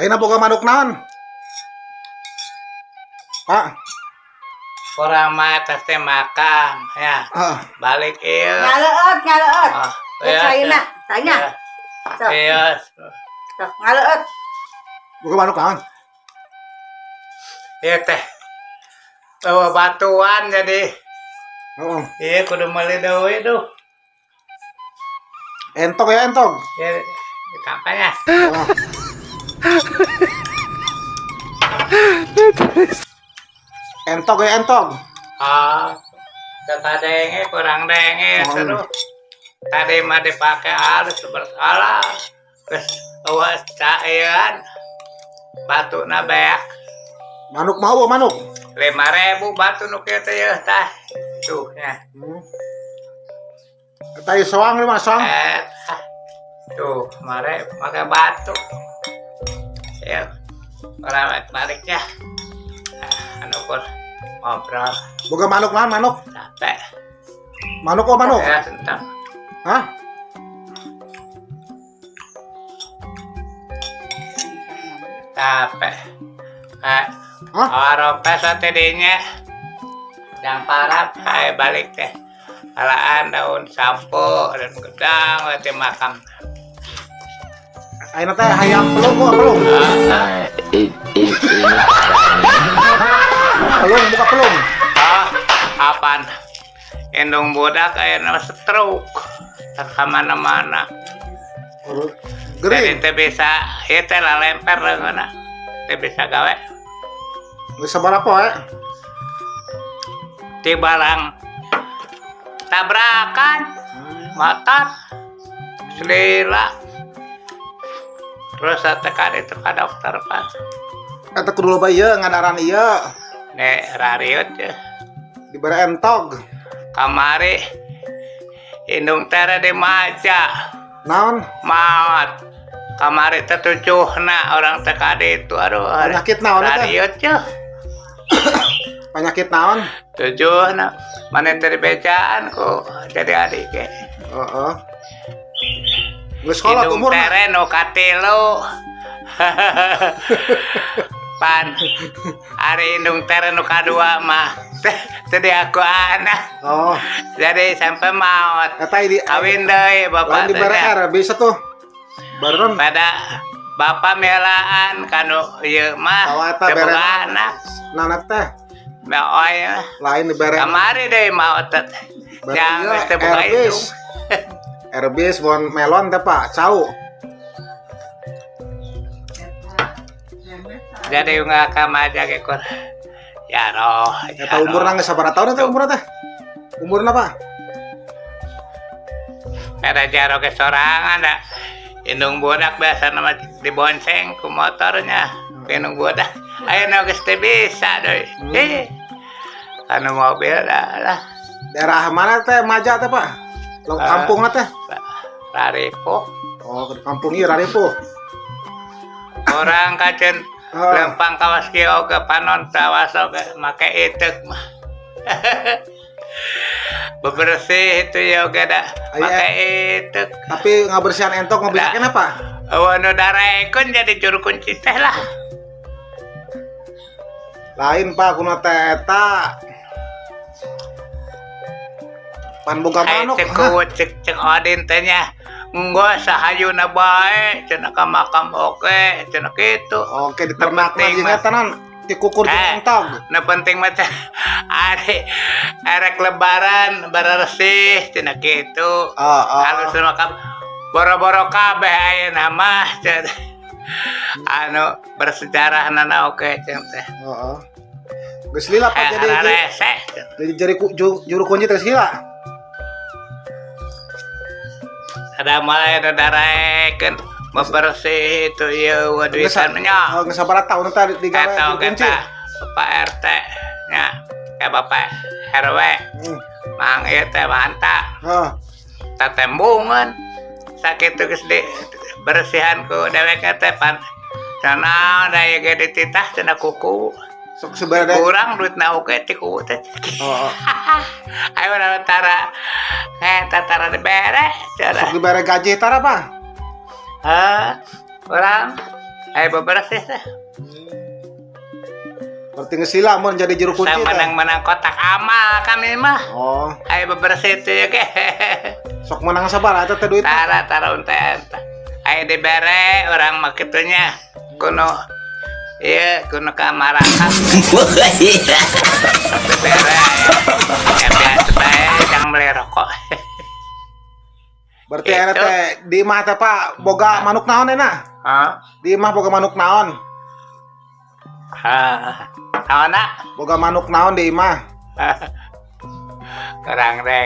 Ayeuna boga manuk naon, Pak? Kurang mah atas teh makam ya. Ah, Balik ieu. Ngaleut, ngaleut. Ah, Ya, caina, caina. Sok, Iya. sok ngaleut. Boga manuk naon? Iya teh. Bawa batuan jadi. Heeh. Iya, kudu meuli deui duh. Entog ya, entog. Ya, kampanye. Oh. Entog ya, entog. Ah, kata denge kurang denge Oh. seru. Tadi mah dipakai halus bersalah. Terus awas cairan batu na beak. Manuk mau manuk. 5.000 batu nu kieu teh ya tah. Tuh ya. Eta ieu soang lima soang. Eh, tah. Tuh, mare pakai batu. Ya. Orang balik ya. Ah, anu kur ngobrol Boga manuk naon manuk? Capek. Manuk, oh, manuk. Ya, tentang Hah? Capek. Eh, Hah? Warompes tidinya. Yang parah kayak balik teh. Alaan daun sampo dan gedang we makam. Ayeuna teh hayang pelung, oh, pelung. Ah, Ini caranya. Pelung, buka pelung. Ah, apaan? Indung budak ayeuna stroke. Tak mana-mana. Oh, Jadi gering. teh bisa ieu teh lalempar leungeunna. Teh bisa gawe. Geus sabaraha poe? Ti barang tabrakan motor selila terus tekan itu ke dokter, Pak. Eta kudu loba ieu ngadaran ieu. Nek rariut ya. Dibere entog. Kamari indung tere di maja. Naon? Maot kamari teh tujuhna orang teka itu, aduh. Penyakit naon eta? Rariut ya. Penyakit naon? Tujuhna mana teh dibejaan ku jadi adik ge. Heeh. Geus kolot Indung umurna. tere nu katilu pan ari indung tere nu kadua mah teh aku anak. Oh, Jadi sampai maut. Eta di Kawin deui lain bapak dibere teh. R bisa tuh. Barengan Pada bapak melaan kanu ieu mah Tawa eta teu bere. Boga anak. Nana teh Meoy lain dibere. Kamari deui maot teh. Bere Yang ieu geus teu boga Airbus. indung. Airbus bon melon teh, Pak, cau. Jadi nggak kamaja ge kur ya roh. Eta umurna geus sabaraha tahun eta umurna teh? Umurna, Pak? Ada jaro ke sorangan da. Indung budak biasa nama dibonceng ku motornya. Indung budak. Ayo geus teu bisa deui. Eh. Anu mobil dah lah. Daerah mana teh Maja teh, Pak? Lo Ah. kampungna teh? Raripo. Oh, ke kampung ieu Raripuh. Orang kacen Ah. lempang kawas kieu oge panon tawas oge make itek mah. Bebersih itu ya oge da Aya. make itek. Tapi ngabersihan entok mau bisa kenapa? Eueuh nu darekeun jadi juru kunci teh lah. Lain, Pak, kuna teh eta. Pan boga Ai manuk. cek cek cek Odin teh nya. Enggeus sahayuna bae cenah ka makam oke cenah kitu. Oke, di ternak mah Penting, jeung Mas. eta nan dikukur jeung Eh. entog. Nu penting mah teh ari erek lebaran beresih cenah kitu. Ah, ah. Halus makam boro-boro kabeh ayeuna mah cenah. Anu bersejarah nana oke cenah teh. Heeh. Geus lila, Pak, Eh, jadi rarese. jadi jadi juru kunci teh geus lila. Ada mulai nu darekeun bebersih itu ieu duitan nya. Oh, geus sabaraha tahun eta digawe Eta juru oge kunci? tah Bapak RT nya ka Bapak RW mang ieu teh mantap. Heeh. Tatembungan sakitu geus di bersihan ku dewek teh pan cenah da ieu ge dititah cenah kuku. Sok sebenarnya Kurang duitna oge ti kuku teh. Oh, oh. Ayo tara eh tara dibere Sok cenah. dibere gaji tara, Pak? Hah, urang Ayo bebersih teh. Berarti geus lila mun jadi juru kunci Sang teh. menang-menang kotak amal kami mah. Oh, Ayo bebersih itu ya ke. Sok menang sabaraha eta teh duit? Tara tara unta unta. Ayo dibere orang mah kitunya. Kuno iya kuno kamarahan. Dibere. Ya biasa bae jangan beli rokok. Berarti eta Gitu. teh di imah teh, Pak, boga manuk naon enak? Hah? Di imah boga manuk naon? Hah. Naon, nak? Boga manuk naon di imah? Kurang deh.